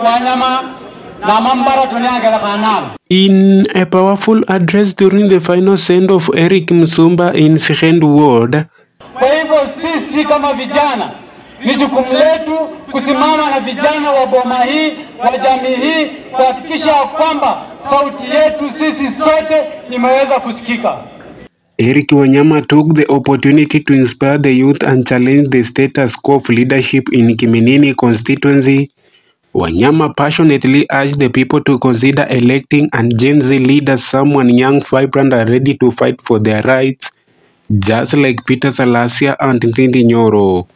Wanyama na mambara tunyangela kanam. In a powerful address during the final send-off Eric Musumba in Sikhendu Ward. Kwa hivyo sisi kama vijana ni jukumu letu kusimama na vijana wa boma hii, wa jamii hii, kuhakikisha kwamba sauti yetu sisi sote imeweza kusikika. Eric Wanyama took the opportunity to inspire the youth and challenge the status quo of leadership in Kiminini constituency. Wanyama passionately urged the people to consider electing and Gen Z leader, someone young, vibrant and ready to fight for their rights, just like Peter Salasya and Ndindi Nyoro.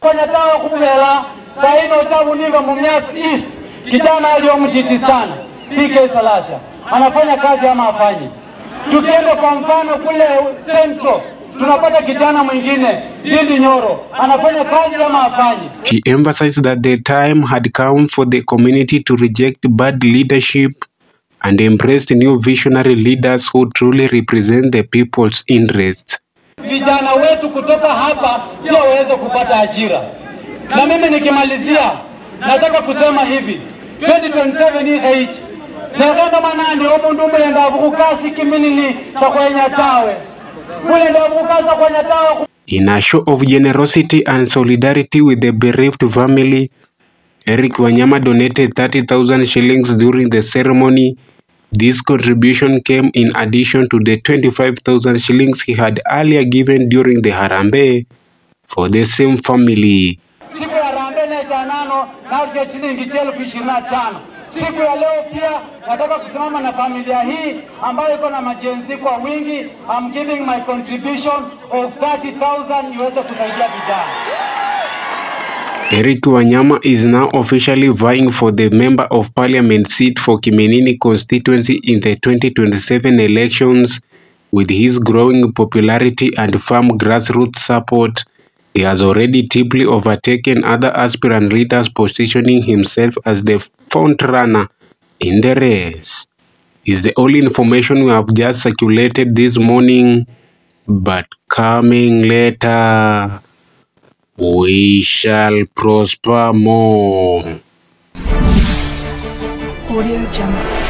East, kijana aliyomjiti sana PK Salasya anafanya kazi ama afanyi. Tukienda kwa mfano kule Central tunapata kijana mwingine Ndindi Nyoro anafanya kazi ama afanyi. He emphasized that the time had come for the community to reject bad leadership and embrace new visionary leaders who truly represent the people's interests. Vijana wetu kutoka hapa pia waweze kupata ajira. Na mimi nikimalizia nataka kusema hivi, 2027 hii haichi. Nagenda manani omundu mulenda vukukasi kiminini sakwenya tawe. Mulenda vukukasi sakwenya tawe. In a show of generosity and solidarity with the bereaved family, Eric Wanyama donated 30,000 shillings during the ceremony. This contribution came in addition to the 25,000 shillings he had earlier given during the Harambee for the same family. Siku ya Harambee na chanano na shilingi 25,000. Siku ya leo pia nataka kusimama na familia hii ambayo iko na majenzi kwa wingi. I'm giving my contribution of 30,000 niweze kusaidia vijana. Eric Wanyama is now officially vying for the Member of Parliament seat for Kiminini constituency in the 2027 elections. With his growing popularity and firm grassroots support, he has already deeply overtaken other aspirant leaders, positioning himself as the front-runner in the race. Is the only information we have just circulated this morning, but coming later, we shall prosper more. Audio Jungle.